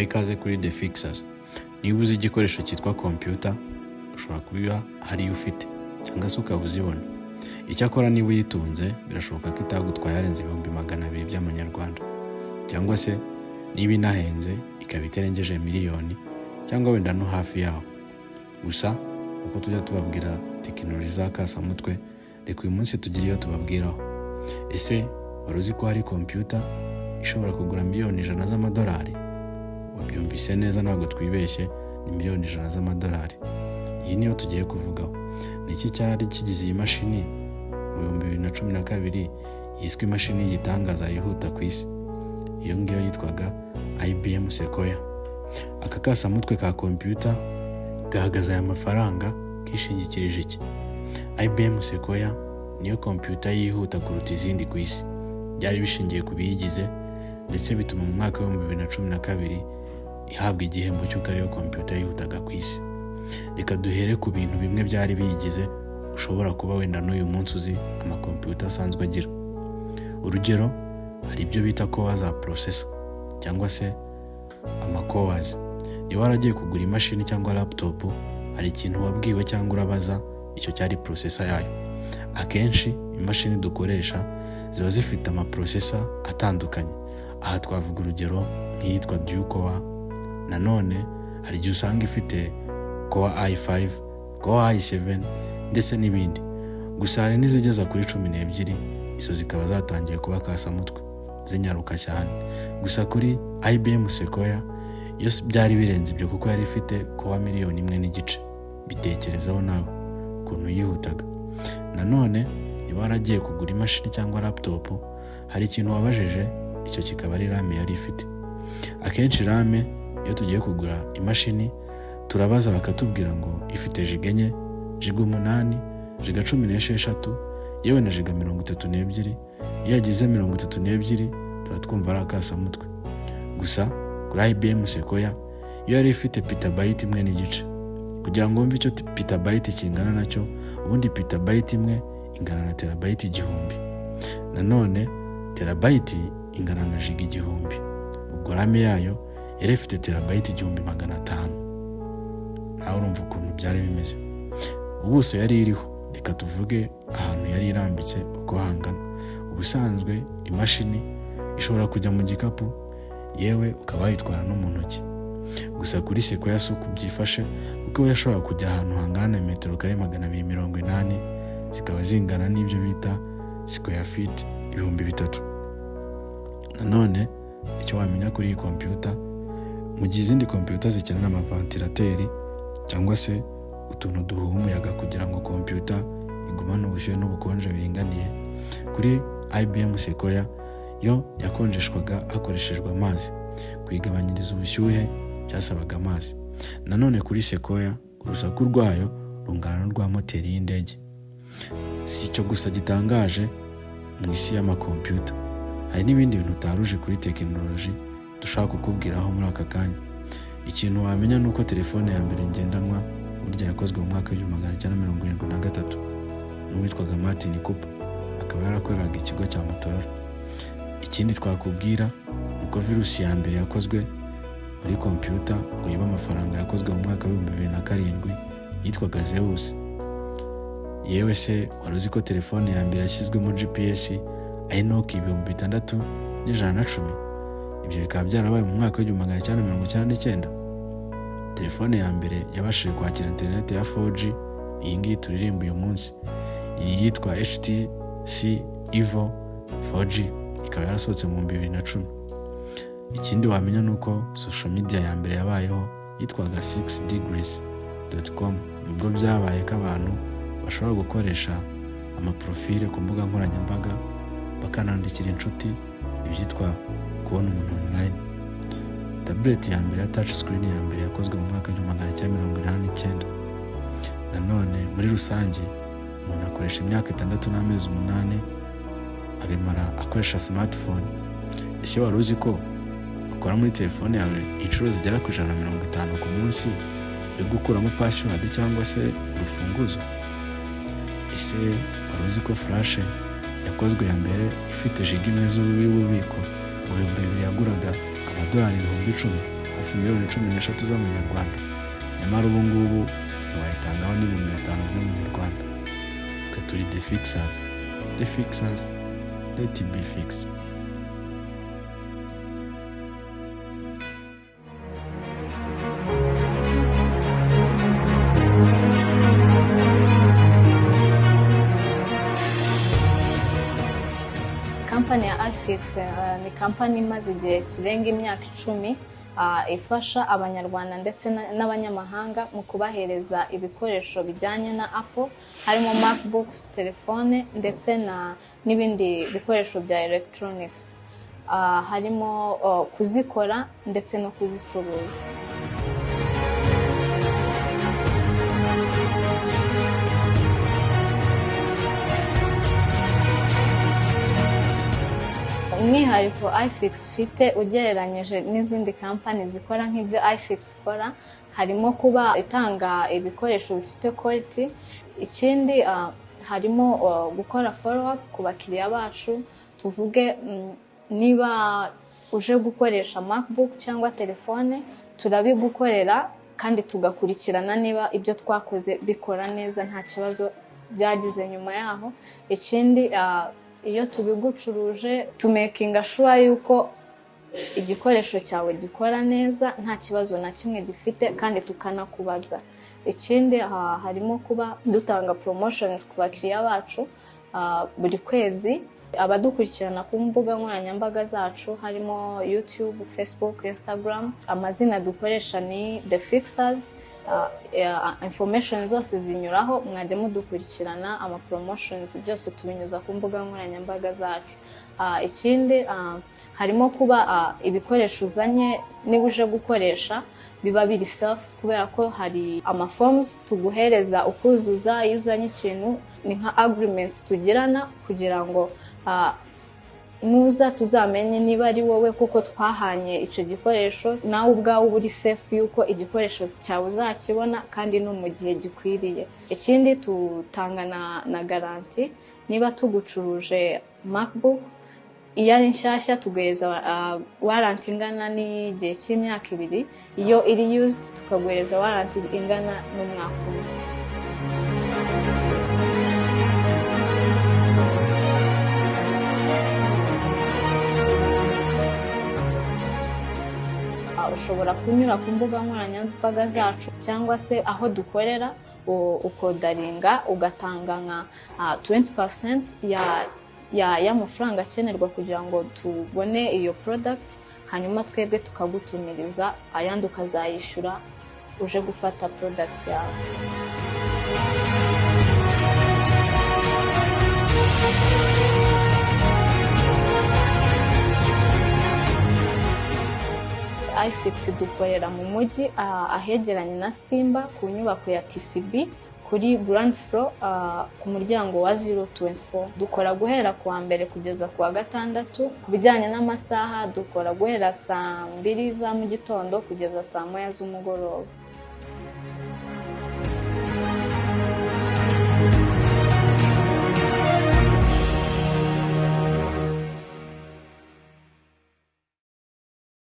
Nguhaye ikaze kuri The Fixers. Niba uzi igikoresho cyitwa computer, ushobora kuba hari iyo ufite cyangwa se ukaba uzibona. Icyakora niba uyitunze, birashoboka ko itagutwaye arenze 200,000 by'amanyarwanda, cyangwa se niba inahenze ikaba itarengeje miliyoni cyangwa wenda no hafi yaho. Gusa uko tujya tubabwira tekinoloji za kasamutwe, reka uyu munsi tugire iyo tubabwiraho. Ese wari uzi ko hari computer ishobora kugura miliyoni 100 z'amadolari? Wabyumvise neza, ntabwo twibeshye, ni miliyoni 100 z'amadolari. Iyi niyo tugiye kuvugaho. Ni iki cyari kigize iyi mashini mu 2012 yiswe imashini y'igitangaza yihuta ku isi? Iyo ngiyo yitwaga IBM Sequoia. Aka kasamutwe ka computer gahagaze aya mafaranga kishingikirije iki? IBM Sequoia niyo computer yihuta kuruta izindi ku isi. Byari bishingiye ku biyigize, ndetse bituma mu mwaka wa 2012 ihabwa igihembo cy'uko ariyo computer yihutaga ku isi. Reka duhere ku bintu bimwe byari biyigize ushobora kuba wenda n'uyu munsi uzi amakompiyuta asanzwe agira. Urugero, hari ibyo bita core za processor cyangwa se ama cores. Niba waragiye kugura imashini cyangwa laptop, hari ikintu wabwiwe cyangwa urabaza, icyo cyari processor yayo. Akenshi imashini dukoresha ziba zifite ama processor atandukanye. Aha twavuga urugero nk'iyitwa dual core. Nanone hari igihe usanga ifite Core i5, Core i7 ndetse n'ibindi. Gusa hari n'izigeza kuri 12, izo zikaba zatangiye kuba kasamutwe, zinyaruka cyane. Gusa kuri IBM Sequoia yo byari birenze ibyo, kuko yari ifite core miliyoni 1.5. Bitekerezaho nawe ukuntu yihutaga. Nanone niba waragiye kugura imashini cyangwa laptop, hari ikintu wabajije, icyo kikaba ari RAM yari ifite. Akenshi RAM, iyo tugiye kugura imashini, turabaza bakatubwira ngo ifite giga 4, giga 8, giga 16, yewe na giga 32. Iyo yagize 32 tuba twumva ari akasamutwe. Gusa kuri IBM Sequoia yo yari ifite petabyte 1.5. Kugira ngo wumve icyo petabyte kingana nacyo, ubundi petabyte imwe ingana na terabyte 1000. Nanone terabyte ingana na giga 1000. Ubwo RAM yayo yari ifite terabyte 1500. Nawe urumva ukuntu byari bimeze. Ubuso yari iriho, reka tuvuge ahantu yari irambitse uko hangana. Ubusanzwe imashini ishobora kujya mu gikapu, yewe ukaba wayitwara no mu ntoki. Gusa kuri Sequoia si uko byifashe, kuko yashobora kujya ahantu hangana na metero kare 280, zikaba zingana n'ibyo bita square feet 3000. Nanone icyo wamenya kuri iyi kompiyuta, mu gihe izindi kompiyuta zikenera ama ventilateur cyangwa se utuntu duhuha umuyaga kugira ngo kompiyuta igumane ubushyuhe n'ubukonje biringaniye, kuri IBM Sequoia yo yakonjeshwaga hakoreshejwe amazi. Kuyigabanyiriza ubushyuhe byasabaga amazi. Nanone kuri Sequoia, urusaku rwayo rungana n'urwa moteri y'indege. Si icyo gusa gitangaje mu isi y'amakompiyuta, hari n'ibindi bintu utaruje kuri tekinoloji dushaka kukubwiraho muri aka kanya. Ikintu wamenya ni uko telefone ya mbere ngendanwa burya yakozwe mu mwaka wa 1973 n'uwitwaga Martin Cooper, akaba yarakoreraga ikigo cya Motorola. Ikindi twakubwira ni uko virusi ya mbere yakozwe muri kompiyuta ngo yibe amafaranga yakozwe mu mwaka wa 2007, yitwaga Zeus. Yewe se, wari uzi ko telefone ya mbere yashyizwemo GPS ari Nokia 6110? Ibyo bikaba byarabaye mu mwaka wa 1999. Telefone ya mbere yabashije kwakira interineti ya 4G, iyi ngiyi turirimba uyu munsi, iyi yitwa HTC Evo 4G, ikaba yarasohotse mu 2010. Ikindi wamenya ni uko social media ya mbere yabayeho yitwaga 6degrees.com. Nibwo byabaye ko abantu bashobora gukoresha ama profile ku mbuga nkoranyambaga, bakanandikira inshuti, ibyitwa kubona umuntu online. Tablet ya mbere ya touch screen ya mbere yakozwe mu mwaka wa 1989. Nanone muri rusange, umuntu akoresha imyaka 6 n'amezi 8 abimara akoresha smartphone. Ese wari uzi ko ukora muri telefone yawe inshuro zigera ku 150 ku munsi, uri gukuramo password cyangwa se urufunguzo? Ese wari uzi ko flash yakozwe ya mbere ifite giga 1 z'ububiko mu 2000 yaguraga amadolari 10,000, hafi miliyoni 2? Hafi miliyoni 13 z'amanyarwanda. Nyamara ubu ngubu ntiwayitangaho n'5,000 by'amanyarwanda. Twe turi The Fixers. The Fixers, let it be fixed. Kampani ya iFix ni kampani imaze igihe kirenga imyaka 10, ifasha Abanyarwanda ndetse n'abanyamahanga mu kubahereza ibikoresho bijyanye na Apple, harimo MacBooks, telefone ndetse n'ibindi bikoresho bya electronics. Harimo kuzikora ndetse no kuzicuruza. Umwihariko iFix ifite ugereranyije n'izindi kampani zikora nk'ibyo iFix ikora, harimo kuba itanga ibikoresho bifite quality. Ikindi, harimo gukora follow up ku bakiriya bacu. Tuvuge niba uje gukoresha MacBook cyangwa telefone, turabigukorera kandi tugakurikirana niba ibyo twakoze bikora neza, nta kibazo byagize nyuma yaho. Ikindi, iyo tubigucuruje tumakinga sure yuko igikoresho cyawe gikora neza, nta kibazo na kimwe gifite, kandi tukanakubaza. Ikindi, harimo kuba dutanga promotions ku bakiriya bacu buri kwezi. Abadukurikirana ku mbuga nkoranyambaga zacu, harimo YouTube, Facebook, Instagram, amazina dukoresha ni The Fixers. Information zose zinyuraho, mwajya mudukurikirana. Ama promotions byose tubinyuza ku mbuga nkoranyambaga zacu. Ikindi, harimo kuba ibikoresho uzanye, niba uje gukoresha, biba biri safe, kubera ko hari ama forms tuguhereza ukuzuza iyo uzanye ikintu. Ni nka agreements tugirana kugira ngo nuza tuzamenye niba ari wowe kuko twahanye icyo gikoresho. Nawe ubwawe uba uri safe yuko igikoresho cyawe uzakibona kandi no mu gihe gikwiriye. Ikindi, tutanga na garanti. Niba tugucuruje MacBook, iyo ari nshyashya tuguhereza warranty ingana n'igihe cy'imyaka 2. Iyo iri used tukaguhereza warranty ingana n'umwaka umwe. Ushobora kunyura ku mbuga nkoranyambaga zacu cyangwa se aho dukorera, ukaorderinga, ugatanga nka 20% ya y'amafaranga akenerwa kugira ngo tubone iyo product, hanyuma twebwe tukagutumiriza, ayandi ukazayishyura uje gufata product yawe. iFix dukorera mu mujyi, ahegeranye na Simba, ku nyubako ya TCB, kuri ground floor, ku muryango wa 024. Dukora guhera ku wa mbere kugeza ku wa gatandatu. Ku bijyanye n'amasaha, dukora guhera saa 2 za mu gitondo kugeza saa 1 z'umugoroba.